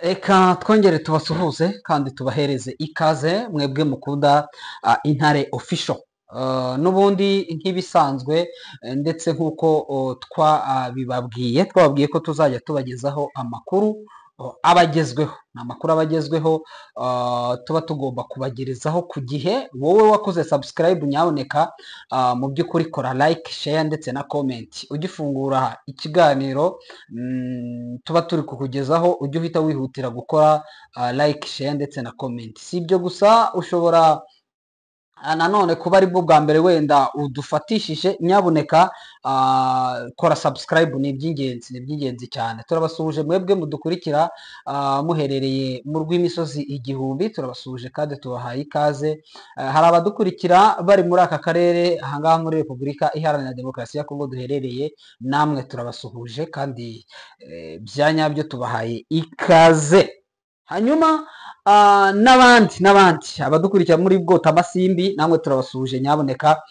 Reka twongere tubasuhuze kandi tubahereze ikaze mwebwe mukunda Intare Official. N'ubundi nk'ibisanzwe, ndetse nk'uko twabibabwiye, twababwiye ko tuzajya tubagezaho amakuru aba agezweho. Ni amakuru aba agezweho, tuba tugomba kubagerezaho ku gihe. Wowe wakoze subscribe, nyaboneka, mu by'ukuri kora like, share ndetse na comment. Ugifungura ikiganiro tuba turi kukugezaho, ujye uhita wihutira gukora like, share ndetse na comment. Si ibyo gusa, ushobora nanone kuba aribwo bwa mbere wenda udufatishije, nyabuneka kora subscribe, ni iby'ingenzi, ni iby'ingenzi cyane. Turabasuhuje mwebwe mudukurikira muherereye mu rw'imisozi igihumbi, turabasuhuje kandi tubahaye ikaze. Hari abadukurikira bari muri aka karere ahangaha muri Repubulika Iharanira Demokarasi ya Kongo duherereye, namwe turabasuhuje kandi bya nyabyo tubahaye ikaze. Hanyuma n'abandi n'abandi abadukurikira muri Bwota Amasimbi, namwe turabasuhuje, nyaboneka,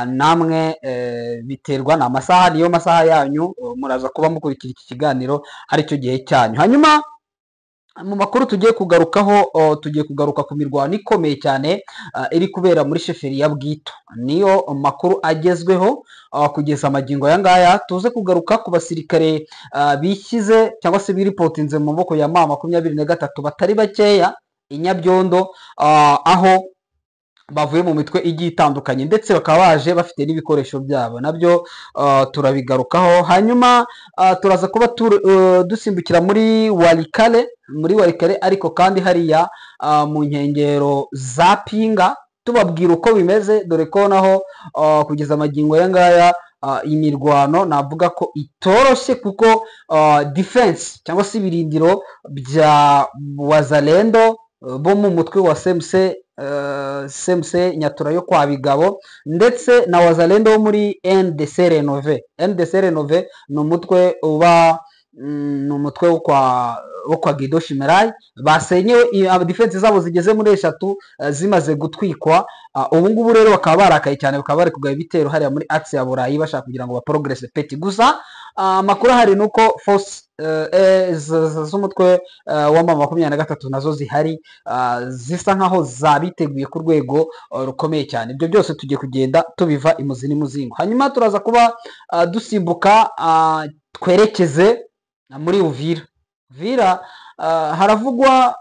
namwe biterwa ni amasaha, niyo masaha yanyu, muraza kuba mukurikira iki kiganiro aricyo gihe cyanyu. Hanyuma mu makuru tugiye kugarukaho, tugiye kugaruka ku mirwano ikomeye cyane iri kubera muri chefferie ya Bwito. Niyo makuru agezweho kugeza amagingo aya ngaya. Tuze kugaruka ku basirikare bishyize cyangwa se biripotinze mu maboko ya M23 batari bakeya i Nyabyondo, aho bavuye mu mitwe igiye itandukanye ndetse bakaba baje bafite n'ibikoresho byabo, nabyo turabigarukaho. Hanyuma turaza kuba dusimbukira muri Walikale, muri Walikale ariko kandi hariya mu nkengero za Pinga, tubabwira uko bimeze, dore ko naho kugeza amagingo aya ngaya imirwano navuga ko itoroshye, kuko defense cyangwa se ibirindiro bya Wazalendo bo mu mutwe wa CMC, CMC Nyatura yo kwa Bigabo, ndetse na Wazalendo wo muri NDC Rénové. NDC Rénové ni umutwe uba ni umutwe wo kwa Guido Shimerayi, basenyewe defense zabo zigeze muri eshatu, zimaze gutwikwa. Ubu ngubu rero bakaba barakaye cyane, bakaba bari kugaba ibitero hariya muri axe ya Burayi, bashaka kugira ngo baprogresse petit. Gusa amakuru ahari ni uko force z'umutwe wa M23 nazo zihari, zisa nkaho zabiteguye ku rwego rukomeye cyane. Ibyo byose tugiye kugenda tubiva imuzi n'imuzingo. Hanyuma turaza kuba dusimbuka, twerekeze muri Uvira. Uvira haravugwa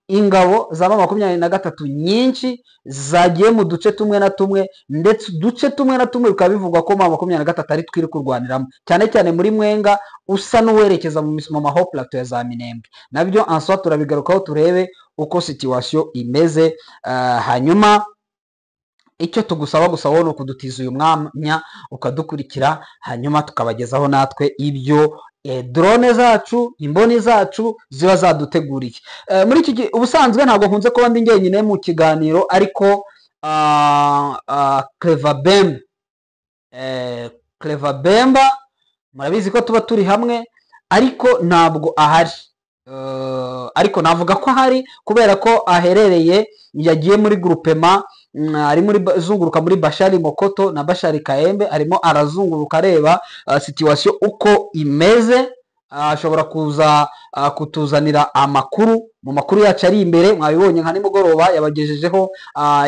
ingabo za M23 nyinshi zagiye mu duce tumwe na tumwe, ndetse uduce tumwe na tumwe bikaba bivugwa ko M23 ari twiri kurwaniramo, cyane cyane muri Mwenga usa n'uwerekeza mu ma hauts plateaux ya za Minembwe. Nabyo answa turabigarukaho, turebe uko situation imeze. Hanyuma icyo tugusaba gusa wowe ni ukudutiza uyu mwanya ukadukurikira, hanyuma tukabagezaho natwe ibyo drone zacu, imboni zacu ziba zaduteguriye. Muri iki gihe ubusanzwe ntabwo nkunze kuba ndi njyenyine mu kiganiro, ariko Clever Bemba, Clever Bemba murabizi ko tuba turi hamwe, ariko ntabwo ahari. Ariko navuga ko ahari kubera ko aherereye, yagiye muri groupement, ari muri zunguruka muri Bashari Mokoto na Bashari Kaembe, arimo arazunguruka areba situation uko imeze. Ashobora kuza kutuzanira amakuru mu makuru yacu ari imbere. Mwabibonye nka nimugoroba yabagejejeho,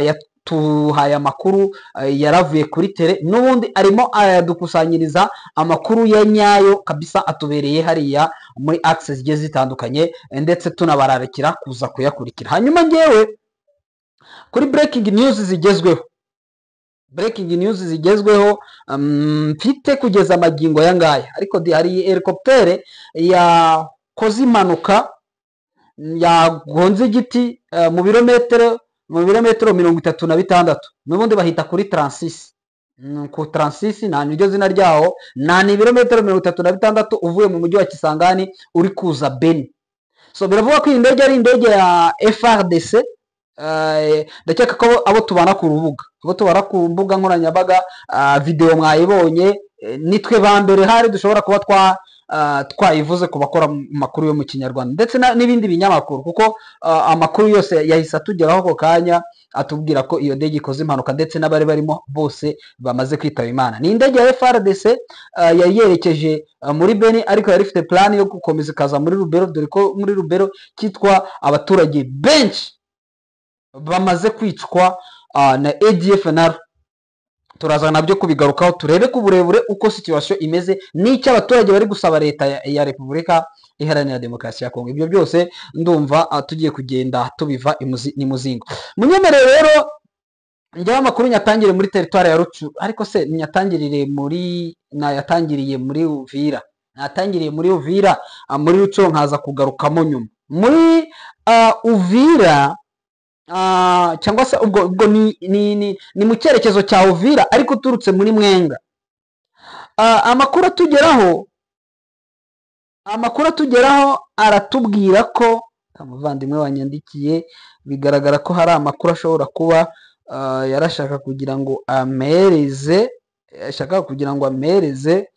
yatuhaye amakuru, yaravuye kuri terrain, n'ubundi arimo aradukusanyiriza amakuru ya nyayo kabisa, atubereye hariya muri axe zigiye zitandukanye, ndetse tunabararikira kuza kuyakurikira. Hanyuma ngewe kuri breaking news zigezweho, breaking news zigezweho mfite kugeza amagingo aya ngaya, ariko hari helicopter yakoze impanuka, yagonze igiti mu birometero 36, n'ubundi bahita kuri 36, ku 36 nta niryo zina ryaho, nta ni ibirometero 36 uvuye mu mujyi wa Kisangani uri kuza Beni. So biravuga ko iyi ndege ari indege ya FARDC. Ndakeka ko abo tubana ku rubuga, abo tubana ku mbuga nkoranyambaga, video mwayibonye, nitwe ba mbere hari dushobora kuba twa twayivuze ku bakora amakuru yo mu Kinyarwanda ndetse n'ibindi binyamakuru, kuko amakuru yose yahise atugeraho ako kanya atubwira ko iyo ndege ikoze impanuka ndetse n'abari barimo bose bamaze kwitaba Imana. Ni indege ya FARDC yari yerekeje muri Beni, ariko yari ifite plan yo gukomeza ikaza muri Rubero, dore ko muri Rubero cyitwa abaturage benshi bamaze kwicwa na ADF na turaza nabyo kubigarukaho, turebe ku burebure uko situation imeze n'icyo abaturage bari gusaba leta ya Repubulika Iharanira Demokarasi ya Kongo. Ibyo byose ndumva tugiye kugenda tubiva imuzi n'imuzingo. Munyemerere rero njyewe amakuru nyatangire muri teritwari ya Rucu, ariko se nyatangirire muri nayatangiriye muri Uvira, natangiriye muri Uvira, muri Rucu nkaza kugarukamo nyuma muri Uvira, cyangwa se ubwo ni mu cyerekezo cya Uvira ariko uturutse muri Mwenga. Amakuru atugeraho aratubwira ko umuvandimwe wanyandikiye, bigaragara ko hari amakuru ashobora kuba yarashaka kugira ngo amereze, ashaka kugira ngo amereze.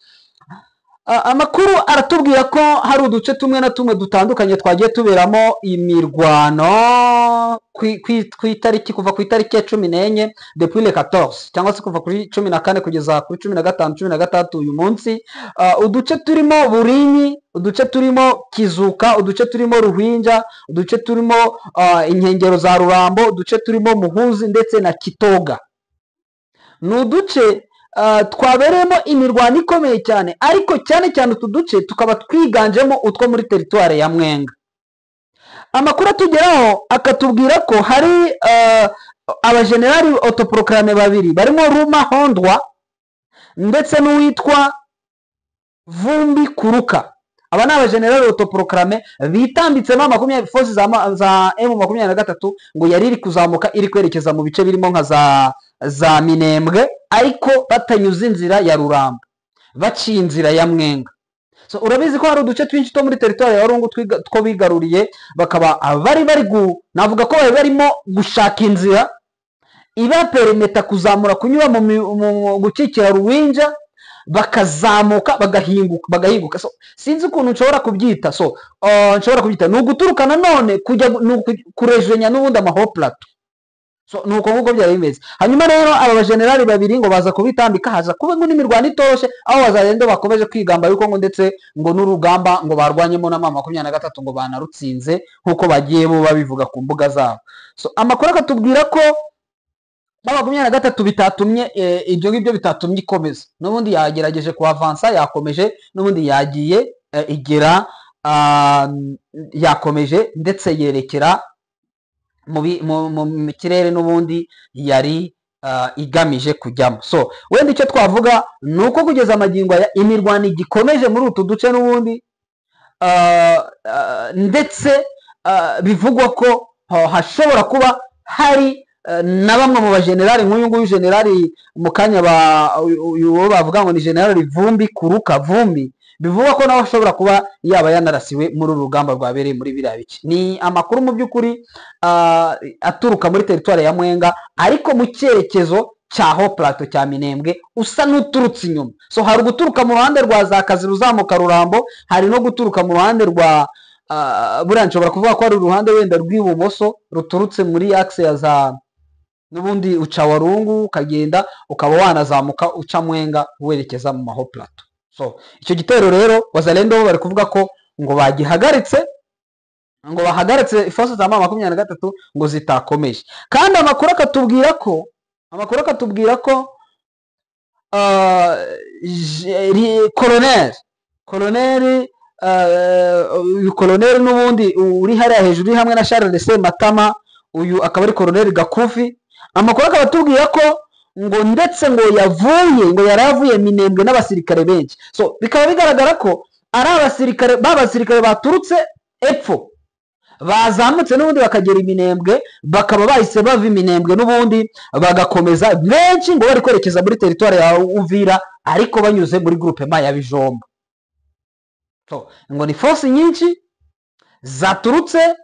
Amakuru aratubwira ko hari uduce tumwe na tumwe dutandukanye twagiye tuberamo imirwano ku itariki, kuva ku itariki ya 14, depuis le 14, cyangwa se kuva kuri 14 kugeza kuri 15, 16 uyu munsi. Uduce turimo Burinyi, uduce turimo Kizuka, uduce turimo Ruhinja, uduce turimo inkengero za Rurambo, uduce turimo Muhuzi ndetse na Kitoga, ni uduce twabereyemo imirwano ikomeye cyane, ariko cyane cyane utu duce tukaba twiganjemo utwo muri teritwari ya Mwenga. Amakuru atugeraho akatubwira ko hari abajenerali autoproclamés babiri barimo Ruma Hondwa ndetse n'uwitwa Vumbi Kuruka. Aba ni abajenerali autoproclamés bitambitsemo makumyabiri force za M23, ngo yari iri kuzamuka iri kwerekeza mu bice birimo nka za Minembwe, ariko batanyuze inzira ya Rurambo, baciye inzira ya Mwenga. So urabizi ko hari uduce twinshi two muri teritwari ya Warungu two bigaruriye, bakaba bari navuga ko bari barimo gushaka inzira ibapermetta kuzamura, kunyura mu gukikira Ruwinja, bakazamuka bagahinguka. So sinzi ukuntu nshobora kubyita, so nshobora kubyita ni uguturuka nanone kujya ni kurejenya n'ubundi ama hauts plateaux. So ni uko nguko byari bimeze. Hanyuma rero aba bajenerali babiri ngo baza kubitambika, haza kuba ngo n'imirwano itoroshe, aho bazagenda bakomeje kwigamba yuko ngo ndetse ngo n'urugamba ngo barwanyemo na M23 ngo banarutsinze, nk'uko bagiye bo babivuga ku mbuga zabo. So amakuru akatubwira ko M23 bitatumye ibyo ngibyo bitatumye ikomeza, n'ubundi yagerageje kuhavansa, yakomeje n'ubundi yagiye igera yakomeje ndetse yerekera mu kirere n'ubundi yari igamije kujyamo. So wenda icyo twavuga ni uko kugeza amagingo aya imirwano igikomeje muri utu duce n'ubundi, ndetse bivugwa ko hashobora kuba hari na bamwe mu bajenerali nk'uyu nguyu generali mu kanya uyu wo bavuga ngo ni generali Vumbi Kuruka Vumbi, bivugwa ko nawe ashobora kuba yaba yanarasiwe muri uru rugamba rwabereye muri biriya bice. Ni amakuru mu by'ukuri aturuka muri teritwari ya Mwenga, ariko mu cyerekezo cya hauts plateaux cya Minembwe, usa n'uturutse inyuma. So hari guturuka mu ruhande rwa za Kazi uzamuka Rurambo, hari no guturuka mu ruhande rwa buriya nshobora kuvuga ko ari uruhande wenda rw'ibumoso ruturutse muri axe ya za n'ubundi uca Warungu ukagenda ukaba wanazamuka uca Mwenga werekeza mu ma hauts plateaux. So icyo gitero rero Wazalendo bo bari kuvuga ko ngo bagihagaritse, ngo bahagaritse force za M23 ngo zitakomeje. Kandi amakuru akatubwira ko colonel uyu colonel n'ubundi uri hariya hejuru uri hamwe na Charles Sematama, uyu akaba ari colonel Gakufi. Amakuru akaba atubwira ko ngo ndetse ngo yavuye, ngo yari avuye Minembwe n'abasirikare benshi. So bikaba bigaragara ko ari abasirikare b'abasirikare baturutse epfo bazamutse n'ubundi bakagera Iminembwe, bakaba bahise bava Iminembwe n'ubundi bagakomeza, benshi ngo bari kwerekeza muri teritwari ya Uvira, ariko banyuze muri groupement ya Bijombo. So ngo ni force nyinshi zaturutse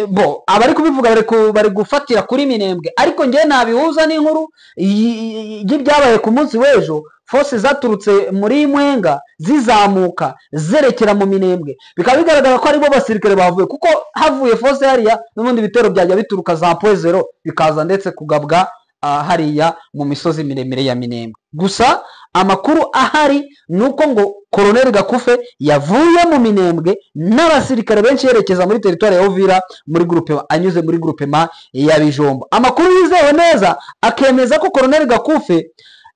Bo abari kubivuga bari gufatira kuri Minembwe, ariko njyewe nabihuza n'inkuru y'ibyabaye ku munsi w'ejo. Force zaturutse muri Mwenga zizamuka zerekera mu Minembwe, bikaba bigaragara ko aribo basirikare bavuye, kuko havuye force hariya n'ubundi bitero byajya bituruka za Point Zéro bikaza ndetse kugabwa hariya mu misozi miremire ya Minembwe. Gusa amakuru ahari ni uko ngo Koroneli Gakufe yavuye mu Minembwe n'abasirikare benshi yerekeza muri teritwari ya Uvira muri groupe, anyuze muri groupement ya Bijombo. Amakuru yizewe neza akemeza ko Koroneli Gakufe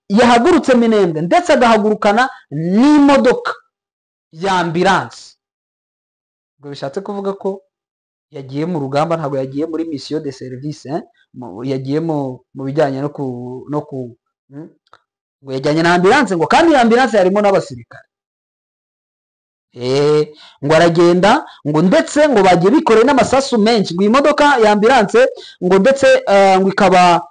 yahagurutse Minembwe ndetse agahagurukana n'imodoka ya ambulance. Ubwo bishatse kuvuga ko yagiye mu rugamba, ntabwo yagiye muri mission de service, eh? Yagiye mu bijyanye no ku ngo yajyanye na ambulance, ngo kandi iyo ambulance harimo n'abasirikare. Ngo aragenda, ngo ndetse ngo bagiye bikoreye n'amasasu menshi. Ngo iyi modoka ya ambulance ngo ndetse ngo ikaba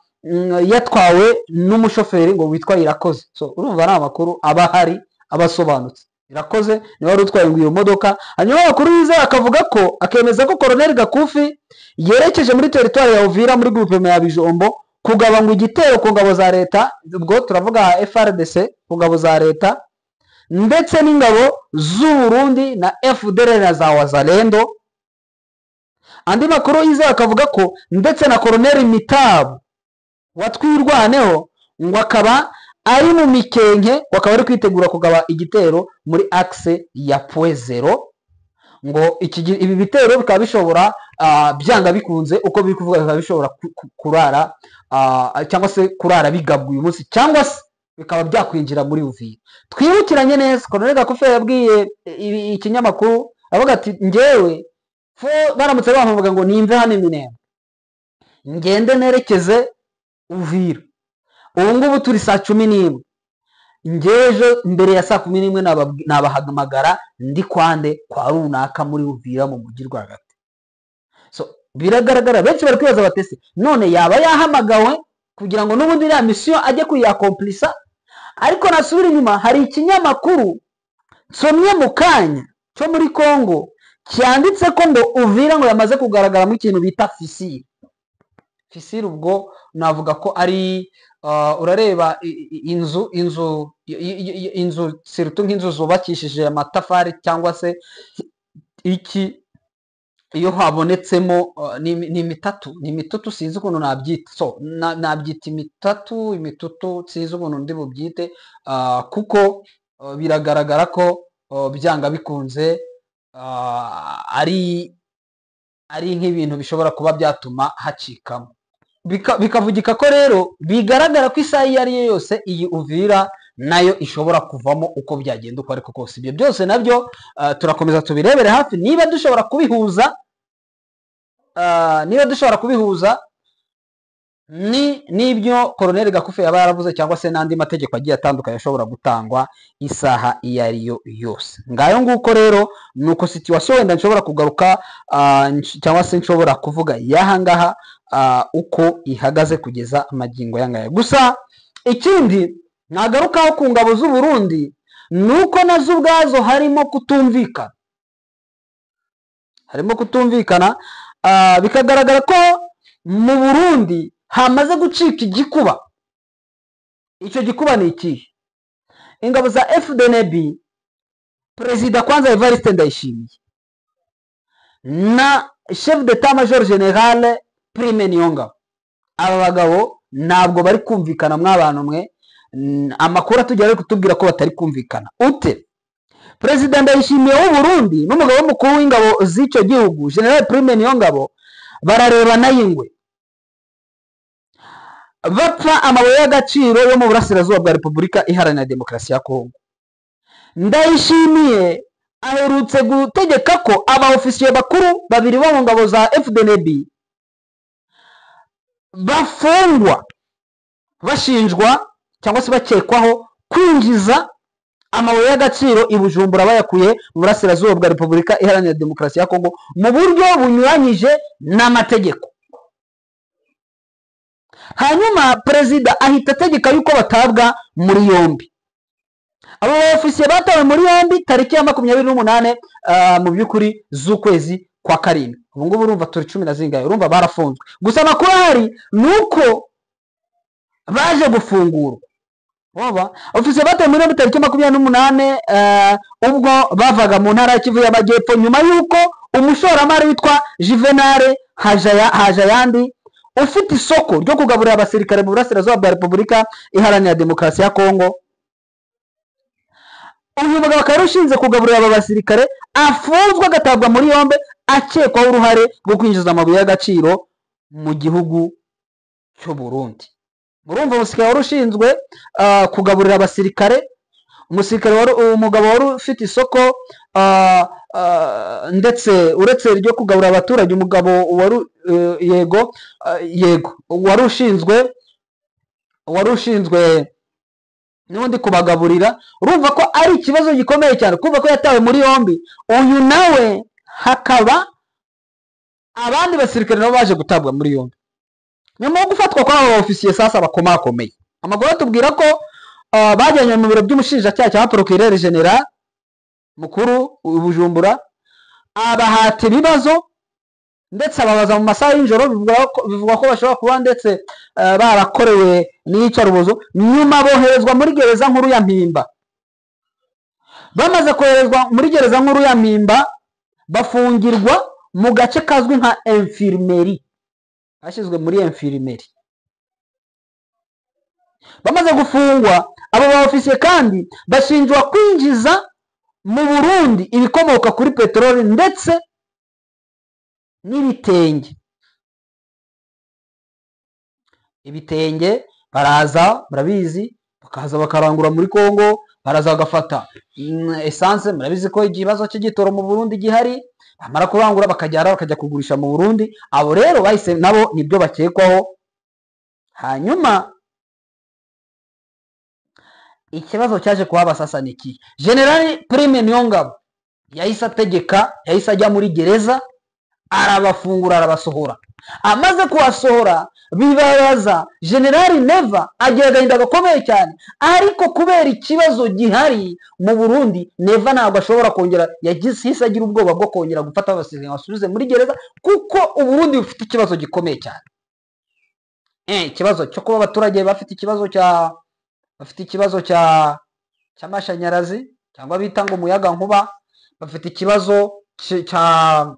yatwawe n'umushoferi ngo witwa Irakoze. So urumva ari amakuru aba ahari, aba asobanutse. Irakoze niwe wari utwaye ngo iyo modoka. Hanyuma amakuru yizewe akavuga ko, akemeza ko Koroneli Gakufi yerekeje muri teritwari ya Uvira muri groupement ya Bijombo kugaba ngo igitero ku ngabo za leta, ubwo turavuga FARDC, ku ngabo za leta ndetse n'ingabo z'u Burundi na FDLR na za Wazalendo. Andi makuru yizewe akavuga ko ndetse na Koroneli Mitabu wa Twirwaneho ngo akaba ari mu Mikenke, ngo akaba ari kwitegura kugaba igitero muri axe ya Point Zéro. Ngo ibi bitero bikaba bishobora, byanga bikunze uko biri kuvuga, bikaba bishobora kurara, cyangwa se kurara bigabwa uyu munsi, cyangwa se bikaba byakwinjira muri Uvira. Twibukiranye neza, Colonel Gakufe yabwiye ikinyamakuru avuga ati: "Njyewe fo baramutse bampamagaye ngo nimve hano Iminembwe ngende nerekeze Uvira, ubu ngubu turi saa 11, ngejo mbere ya saa 11 nabahamagara ndi kwande kwa runaka muri Uvira mu mujyi rwagati." So biragaragara, benshi bari kwibaza batese none yaba yahamagawe kugira ngo n'ubundi iriya mission ajye kuyakomplisa. Ariko nasubira inyuma, hari ikinyamakuru nsomye mu kanya cyo muri Congo cyanditse ko ngo Uvira ngo yamaze kugaragaramo ikintu bita fissure. Fissure ubwo navuga ko ari urareba inzu, surtout nk'inzu zubakishije amatafari cyangwa se iki, iyo habonetsemo ni imitatu, ni imitutu, sinzi ukuntu nabyita. So nabyita imitatu, imitutu, sinzi ukuntu ndi bubyite, kuko biragaragara ko byanga bikunze ari nk'ibintu bishobora kuba byatuma hacikamo. Bikavugika ko rero bigaragara ko isaha iyo ari yo yose iyi Uvira nayo ishobora kuvamo uko byagenda uko ariko kose. Ibyo byose nabyo turakomeza tubirebere hafi niba dushobora kubihuza ni n'ibyo Koroneli Gakufe yaba yaravuze, cyangwa se n'andi mategeko agiye atandukanye ashobora gutangwa isaha iyo ari yo yose. Ngayo nguko rero ni uko situation wenda nshobora kugaruka, cyangwa se nshobora kuvuga y'ahangaha, uko ihagaze kugeza amagingo y'angaya. Gusa ikindi nagarukaho ku ngabo z'u Burundi ni uko nazo ubwazo harimo kutumvikana, harimo kutumvikana, bikagaragara ko mu Burundi hamaze gucika igikuba. Icyo gikuba ni ikihe? Ingabo za FDNB, perezida kwanza Evariste Ndayishimiye na chef d'état major général Prime Niyongabo, aba bagabo ntabwo bari kumvikana. Mw'abantu mwe, amakuru atugera ari kutubwira ko batari kumvikana. Ute? Perezida Ndayishimiye w'u Burundi n'umugabo mukuru w'ingabo z'icyo gihugu, General Prime Niyongabo, bararebana y'ingwe, bapfa amabuye y'agaciro yo mu burasirazuba bwa Repubulika Iharanira Demokarasi ya Kongo. Ndayishimiye aherutse gutegeka ko aba ofisiye bakuru babiri bo mu ngabo za FDNB bafungwa bashinjwa cyangwa se bakekwaho kwinjiza amabuye y'agaciro i Bujumbura bayakuye mu burasirazuba bwa Repubulika Iharanira Demokarasi ya Kongo mu buryo bunyuranyije n'amategeko. Hanyuma perezida ahita ategeka yuko batabwa muri yombi. Abo ba ofisiye batawe muri yombi tariki ya 28, mu by'ukuri, z'ukwezi. kwa karindwi. Ubu ngubu urumva turi 10 na zingahe, urumva barafunzwe. Gusa amakuru ahari ni uko baje gufungurwa. Oba ofisiye batawe muri yombi tariki 28, ubwo bavaga mu ntara ya Kivu y'Amajyepfo, nyuma y'uko umushoramari witwa Juvenal Hajayandi ufite isoko ryo kugaburira abasirikare mu burasirazuba bwa Repubulika Iharanira Demokarasi ya Kongo, uyu mugabo akaba yari ushinzwe kugaburira aba basirikare, afunzwe agatabwa muri yombi akekwaho uruhare rwo kwinjiza amabuye y'agaciro mu gihugu cy'u Burundi. Murumva, umusirikare wari ushinzwe kugaburira abasirikare, umusirikare wari umugabo wari ufite isoko, ndetse uretse ryo kugaburira abaturage, umugabo wari yego, yego, wari ushinzwe n'ubundi kubagaburira. Urumva ko ari ikibazo gikomeye cyane kumva ko yatawe muri yombi. Uyu nawe, hakaba abandi basirikare nabo baje gutabwa muri yombi nyuma yo gufatwa kw'aba ofisiye. Sasa bakomakomeye, amakuru atubwira ko bajyanywe mu biro by'umushinjacyaha cya procureur général mukuru i Bujumbura, abahata ibibazo ndetse ababaza mu masaha y'ijoro. Bivugwa ko bashobora kuba ndetse barakorewe n'iyicarubozo. Nyuma boherezwa muri gereza nkuru ya Mpimba. Bamaze koherezwa muri gereza nkuru ya Mpimba, bafungirwa mu gace kazwi nka infirmerie, bashyizwe muri infirmerie. Bamaze gufungwa, abo ba ofisiye kandi bashinjwa kwinjiza mu Burundi ibikomoka kuri peteroli ndetse n'ibitenge. Ibitenge baraza, murabizi, bakaza bakarangura muri Kongo, baraza bagafata essence. Murabizi ko ikibazo cy'igitoro mu Burundi gihari. Bamara kurangura bakajyana, bakajya kugurisha mu Burundi. Abo rero bahise nabo nibyo bakekwaho. Hanyuma ikibazo cyaje kuhaba sasa ni iki? General Prime Niyongabo yahise ategeka, yahise ajya muri gereza, arabafungura, arabasohora. Amaze kubasohora, bibabaza General Neva, agira agahinda gakomeye cyane. Ariko kubera ikibazo gihari mu Burundi, Neva ntabwo ashobora kongera, yagize, hise agira ubwoba bwo kongera gufata abasirikare ngo asubize muri gereza, kuko Uburundi bufite ikibazo gikomeye cyane, ikibazo cyo kuba abaturage bafite ikibazo cy'amashanyarazi cyangwa bita ngo umuyaga nkuba, bafite ikibazo cya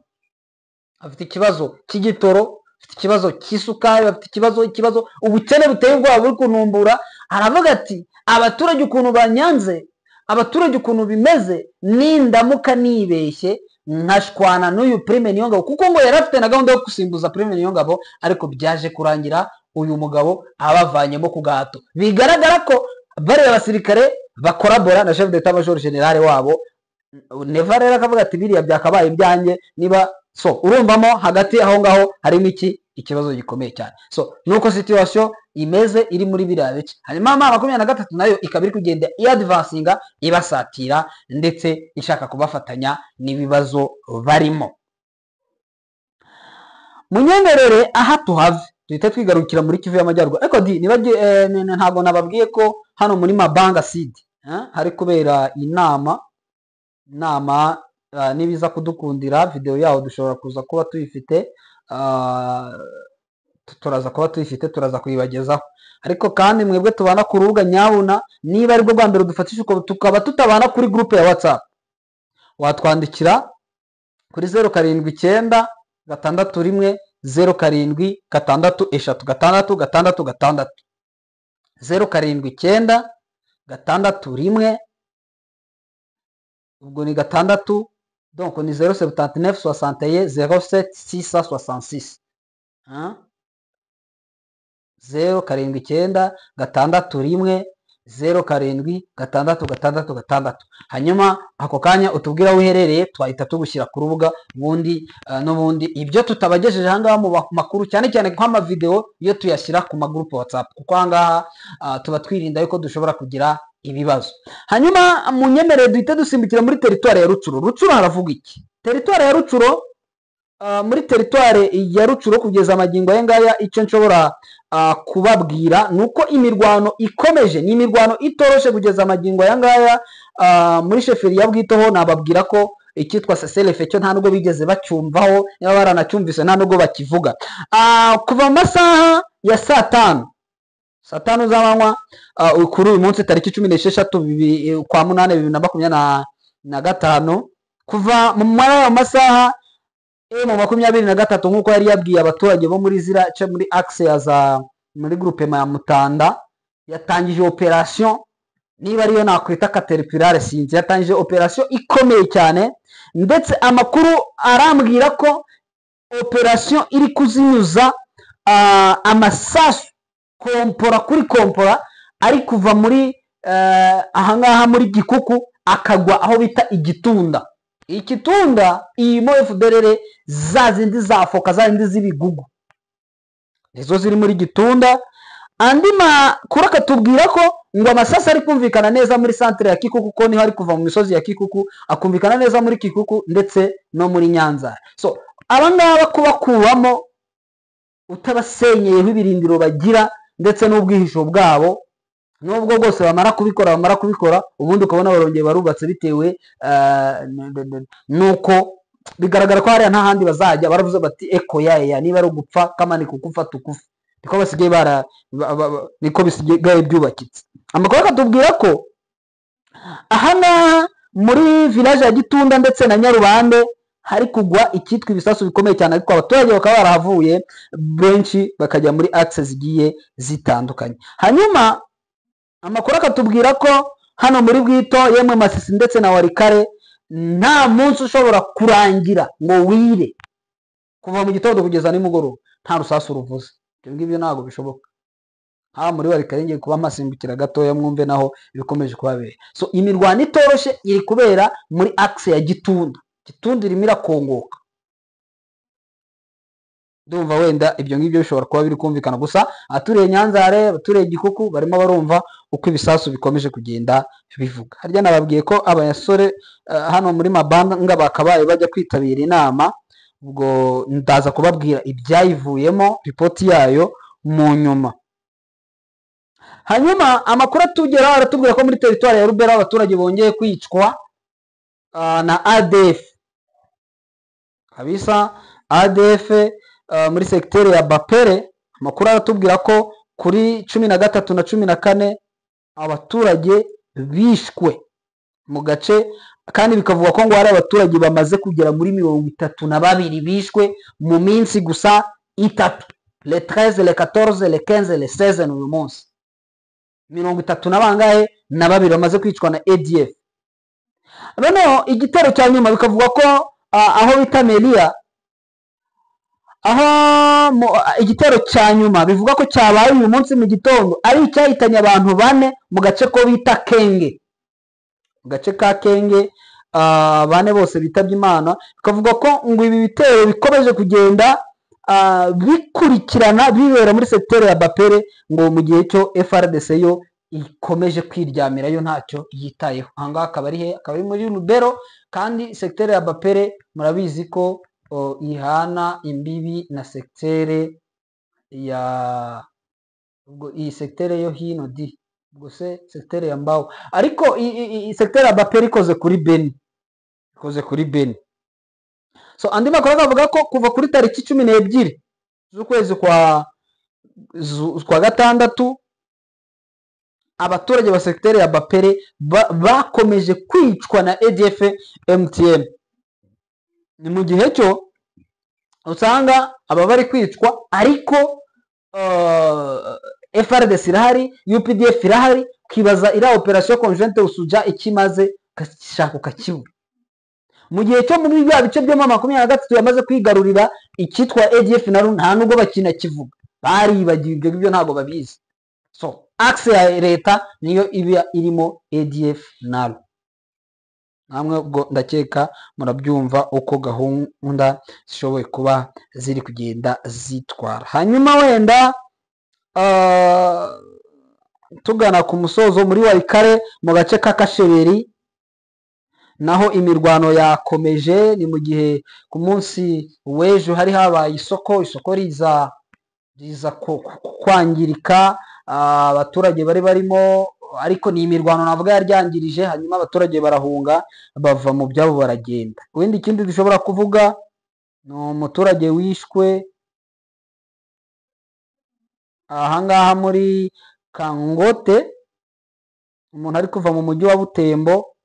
bafite ikibazo cy'igitoro, bafite ikibazo cy'isukari, bafite ikibazo, ubukene buteye ubwoba buri kunumbura. Aravuga ati: "Abaturage ukuntu banyanze, abaturage ukuntu bimeze, nindamuka nibeshye nkashwana n'uyu Prime Niyongabo," kuko ngo yari afite na gahunda yo gusimbuza Prime Niyongabo, ariko byaje kurangira uyu mugabo abavanyemo ku gahato. Bigaragara ko bariya basirikare bakorabora na chef d'état major général wabo Neva. Rero akavuga ati: "Biriya byakabaye ibyanjye niba so." Urumvamo hagati aho ngaho harimo iki? Ikibazo gikomeye cyane. So nuko situation imeze iri muri biriya bice. Hanyuma M23 nayo ikaba iri kugenda iadvancinga, ibasatira, ndetse ishaka kubafatanya n'ibibazo barimo. Munyemerere aha tuhave, duhite twigarukira muri Kivu y'Amajyaruguru. Ariko di niba ntabwo nababwiye ko hano muri Mabanga Sud hari kubera inama. Nibiza kudukundira, video yaho dushobora kuza kuba tuyifite, turaza kuba tuyifite, turaza kuyibagezaho. Ariko kandi mwebwe tubana ku rubuga, nyabuna niba aribwo bwa mbere dufatisha uko tukaba tutabana kuri groupe ya WhatsApp, watwandikira kuri 079610766666, 07961, ubwo ni gatandatu, donc ni 079 61 07 666. 0796107666. Hanyuma ako kanya utubwira aho uherereye, twahita tugushyira ku rubuga. Ubundi n'ubundi ibyo tutabagejeje ahangaha mu makuru, cyane cyane nk'amavideo, iyo tuyashyira ku magurupe WhatsApp, kuko ahangaha tuba twirinda yuko dushobora kugira ibibazo. Hanyuma munyemerere duhite dusimbukira muri teritwari ya Rucuro. Rucuro haravuga iki? Teritwari ya Rucuro, muri teritwari ya Rucuro kugeza amagingo aya ngaya, icyo nshobora kubabwira ni uko imirwano ikomeje, ni imirwano itoroshe kugeza amagingo aya ngaya. Muri chefferie ya Bwito ho nababwira ko Icyitwa cessez-le-feu cyo nta nubwo bigeze bacyumvaho, niba baranacyumvise nta nubwo bakivuga. Kuva mu masaha ya saa tanu z'amanywa kuri uyu munsi tariki 16 kwa munani 2025, kuva muri ayo masaha M23, nk'uko yari yabwiye abaturage bo muri zira ce muri axe ya za muri groupement ya Mutanda, yatangije operation, niba ariyo nakwita caterpillar sinzi, yatangije operation ikomeye cyane. Ndetse amakuru arambwira ko operation iri kuzinyuza amasasu kompora kuri kompora, ari kuva muri ahangaha muri Gikuku akagwa aho bita Igitunda. Igitunda irimo FDLR za zindi za foka, za zindi z'ibigugu, nizo ziri muri Gitunda. Andi makuru akatubwira ko ngo amasasu ari kumvikana neza muri centre ya Kikuku, kuko niho ari kuva mu misozi ya Kikuku, akumvikana neza muri Kikuku ndetse no muri Nyanza. So abangaba kubakuramo utabasenyeyeho ibirindiro bagira ndetse n'ubwihisho bwabo, nubwo bwose bamara kubikora ubundi ukabona barongeye barubatse, bitewe nuko bigaragara ko hariya nta handi bazajya. Baravuze bati: "Eko ya niba ari ugupfa kamanika ukufa tukufa." Niko basigaye bara niko bisigaye byubakitse. Amakuru akatubwira ko ahangaha muri village ya Gitunda ndetse na Nyarubande hari kugwa icyitwa ibisasu bikomeye cyane, ariko abaturage bakaba barahavuye benshi bakajya muri axe zigiye zitandukanye. Hanyuma amakuru akatubwira ko hano muri Bwito, yemwe Masisi ndetse na Warikare, nta munsi ushobora kurangira ngo wire kuva mu gitondo kugeza nimugoroba nta rusasu ruvuze. Ibyo ngibyo ntabwo bishoboka. Haba muri Warikare, ngiye kuba mpasimbukira gatoya mwumve naho ibikomeje kuhabera. So imirwano itoroshye iri kubera muri axe ya Gitunda. Gitunda irimo irakongoka. Ndumva wenda ibyo ngibyo bishobora kuba biri kumvikana. Gusa abaturiye Nyanzare, abaturiye Gikuku barimo barumva uko ibisasu bikomeje kugenda bivuga. Harya nababwiye ko abasore hano muri Mabanga bakabaye bajya kwitabira inama. Ubwo ndaza kubabwira ibyayivuyemo, ripoti yayo mu nyuma. Hanyuma amakuru atugeraho aratubwira ko muri teritwari ya Rubero abaturage bongeye kwicwa na ADF kabisa. ADF muri segiteri ya Bapere, amakuru aratubwira ko kuri 13 na 14 abaturage bishwe mu gace, kandi bikavuga ko ngo hari abaturage bamaze kugera muri 32 bishwe mu minsi gusa 3, le 13, le 14, le 15, le 16 ni uyu munsi. Mirongo itatu na bangahe? Na babiri bamaze kwicwa na ADF. Noneho igitero cya nyuma bikavuga ko aho bita Melia, aho igitero cya nyuma bivuga ko cyabaye uyu munsi mu gitondo, ari icyahitanye abantu bane mu gace ko bita Kenge, mu gace ka Kenge, bane bose bitabye Imana. Bikavuga ko ngo ibi bitero bikomeje kugenda bikurikirana bibera muri secteur ya Bapere, ngo mu gihe cyo FARDC yo ikomeje kwiryamira, yo ntacyo yitayeho. Ahangaha akaba ari he? Akaba ari muri Rubero. Kandi secteur ya Bapere murabizi ko ihana imbibi na secteur ya, ubwo iyi secteur yo hino di, ubwo se secteur ya Mbaho, ariko secteur ya Bapere ikoze kuri Beni, ikoze kuri Beni. So andi makuru akavuga ko kuva kuri tariki 12 z'ukwezi kwa gatandatu abaturage ba secteur ya Bapere bakomeje kwicwa na ADF MTN. Ni mu gihe cyo usanga aba bari kwicwa, ariko FARDC irahari, UPDF irahari, ukibaza iriya operation conjointe usuja ikimaze, ukashaka ukakibura. Mu gihe cyo muri bya bice byo 23 yamaze kwigarurira, icyitwa ADF na nta nubwo bakinakivuga, baribagiwe ibyo ngibyo, ntabwo babizi. So axe ya leta niyo iba irimo ADF nalo. Namwe ubwo ndakeka murabyumva uko gahunda zishoboye kuba ziri kugenda zitwara. Hanyuma wenda tugana ku musozo, muri Warikare mu gace ka Kasheberi naho imirwano yakomeje. Ni mu gihe ku munsi w'ejo hari habaye isoko, isoko riza kwangirika, abaturage bari barimo. Ariko ni imirwano navuga yaryangirije, hanyuma abaturage barahunga bava mu byabo baragenda. Wenda ikindi dushobora kuvuga ni umuturage wishwe ahangaha muri Kangote, umuntu ari kuva mu mujyi wa Butembo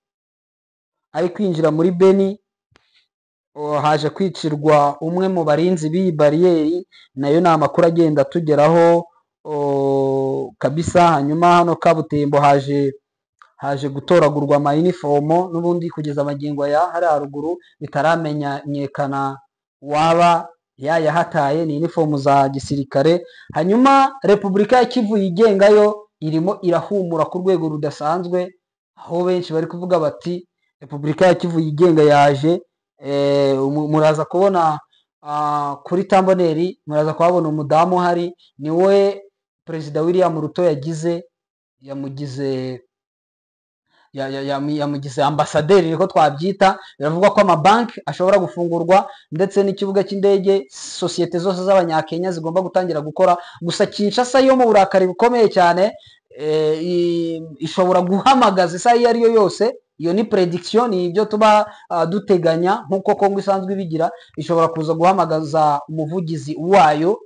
ari kwinjira muri Beni, haje kwicirwa umwe mu barinzi b'iyi bariyeri. Nayo ni amakuru agenda atugeraho kabisa. Hanyuma hano Kabutembo haje gutoragurwa amayinifomo, n'ubundi kugeza amagingo aya hari haruguru bitaramenyekana waba yayahataye, ni inifomu za gisirikare. Hanyuma Repubulika ya Kivu yigengayo irimo irahumura ku rwego rudasanzwe, aho benshi bari kuvuga bati Repubulika ya Kivu yigenga yaje. Muraza kubona kuri tamboneri, muraza kuhabona umudamu uhari, niwe Perezida William Ruto yagize yamugize yamugize ambasaderi, niko twabyita. Biravugwa ko amabanki ashobora gufungurwa ndetse n'ikibuga cy'indege, sosiyete zose z'abanyakenya zigomba gutangira gukora. Gusa Kinshasa yo mu burakari bukomeye cyane, ishobora guhamagaza isaha iyo ari yo yose. Iyo ni prediction, ni ibyo tuba duteganya nk'uko Kongo isanzwe ibigira. Ishobora kuza guhamagaza umuvugizi wayo,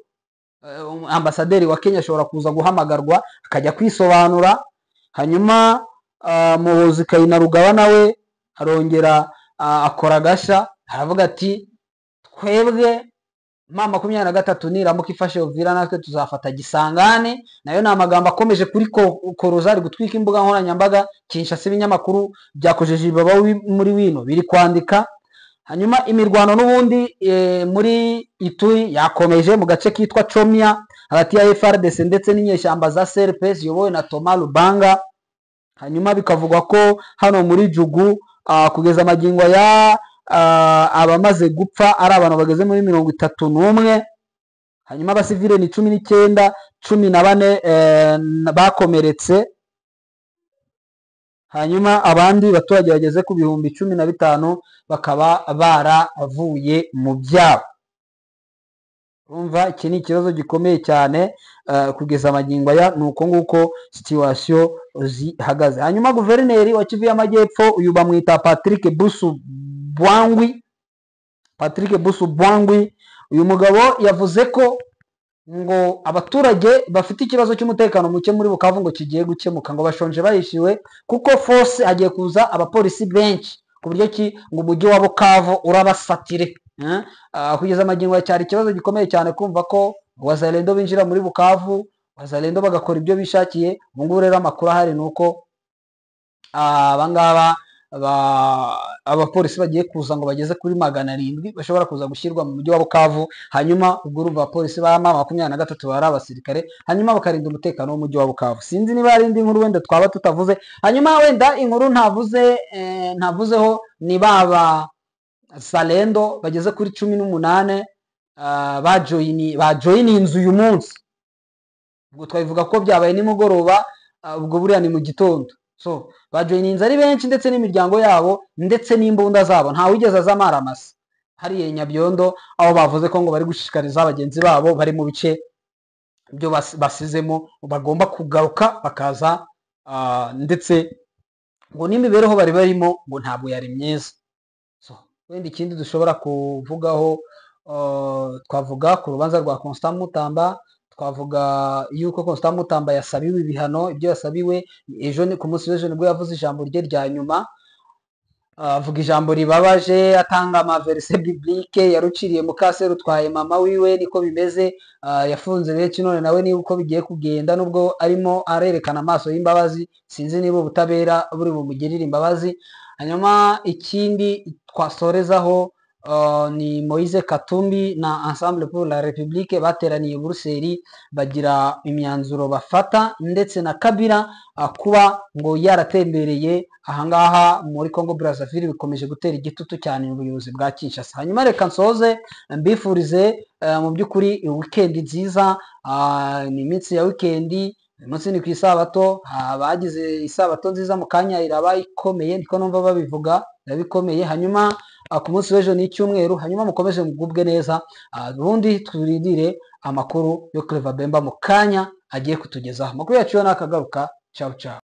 ambasaderi wa Kenya ashobora kuza guhamagarwa akajya kwisobanura. Hanyuma Muhoozi Kainerugaba nawe arongera akora agashya, aravuga ati twebwe M23 niramuka ifashe Uvira natwe tuzafata Gisangane. Nayo ni amagambo akomeje kuri koroza, ari gutwika imbuga nkoranyambaga. Kinshasa ibinyamakuru byakojeje ibaba muri wino biri kwandika. Hanyuma imirwano n'ubundi muri Ituri yakomeje mu gace kitwa Chomia hagati ya FARDC ndetse n'inyeshyamba za CRP ziyobowe na Thomas Lubanga. Hanyuma bikavugwa ko hano muri Jugu kugeza amagingo ya abamaze gupfa ari abantu bageze muri 31. Hanyuma abasivile ni 19, 14 bakomeretse. Hanyuma abandi baturage bageze ku 15,000 bakaba baravuye mu byabo. Urumva iki ni ikibazo gikomeye cyane. Kugeza amagingo aya ni uko nguko situation zihagaze. Hanyuma guverineri wa Kivu y'Amajyepfo uyu bamwita Patrick Busu Bwangwi. Patrick Busu Bwangwi uyu mugabo yavuze ko ngo abaturage bafite ikibazo cy'umutekano muke muri Bukavu ngo kigiye gukemuka, ngo bashonje bahishiwe kuko force hagiye kuza abapolisi benshi ku buryo ki ngo umujyi wa Bukavu urabasatire. Kugeza amagingo cyari ikibazo gikomeye cyane kumva ko Wazalendo binjira muri Bukavu, Wazalendo bagakora ibyo bishakiye. Ubu ngubu rero amakuru ahari ni uko abangaba abapolisi bagiye kuza ngo bageze kuri 700 bashobora kuza gushyirwa mu mujyi wa Bukavu. Hanyuma ubwo urumva abapolisi ba M23 bari abasirikare, hanyuma bakarinda umutekano w'umujyi wa Bukavu. Sinzi niba hari indi nkuru wenda twaba tutavuze. Hanyuma wenda inkuru ntavuze ntavuzeho ni baba Zalendo bageze kuri 18 bajoyini inzu uyu munsi. Ubwo twabivuga ko byabaye nimugoroba, ubwo buriya ni mu gitondo. So bajoyininze ari benshi ndetse n'imiryango yabo ndetse n'imbunda zabo, nta wigeze aza amaramasa hariya Nyabyondo, aho bavuze ko ngo bari gushishikariza bagenzi babo bari mu bice byo basizemo bagomba kugaruka bakaza, ndetse ngo n'imibereho bari barimo ngo ntabwo yari myiza. So wenda ikindi dushobora kuvugaho, twavuga ku rubanza rwa Constant Mutamba. Twavuga yuko Constant Mutamba yasabiwe ibihano, ibyo yasabiwe ejo ni ku munsi w'ejo nibwo yavuze ijambo rye rya nyuma, avuga ijambo ribabaje, atanga amaverse biblique, yaruciriye mukase rutwaye mama wiwe, niko bimeze. Yafunze benshi none nawe niba uko bigiye kugenda, nubwo arimo arerekana amaso y'imbabazi, sinzi niba ubutabera buri bumugirire imbabazi. Hanyuma ikindi twasorezaho ni Moise Katumbi na Ensemble pour la République bateraniye Buruseli bagira imyanzuro bafata, ndetse na Kabila kuba ngo yaratembereye ahangaha muri Congo Brazzaville bikomeje gutera igitutu cyane ubuyobozi bwa Kinshasa. Hanyuma reka nsoze mbifurize mu by'ukuri weekend nziza. Ni iminsi ya weekend, umunsi ni ku isabato, abagize isabato nziza mu kanya iraba ikomeye, niko numva babivuga, irabikomeye. Hanyuma ku munsi w'ejo ni icyumweru, hanyuma mukomeze mugubwe neza, ubundi turindire amakuru yo Clever Bemba mu kanya agiye kutugezaho. Amakuru yacu yo nakagaruka. Ciao ciao.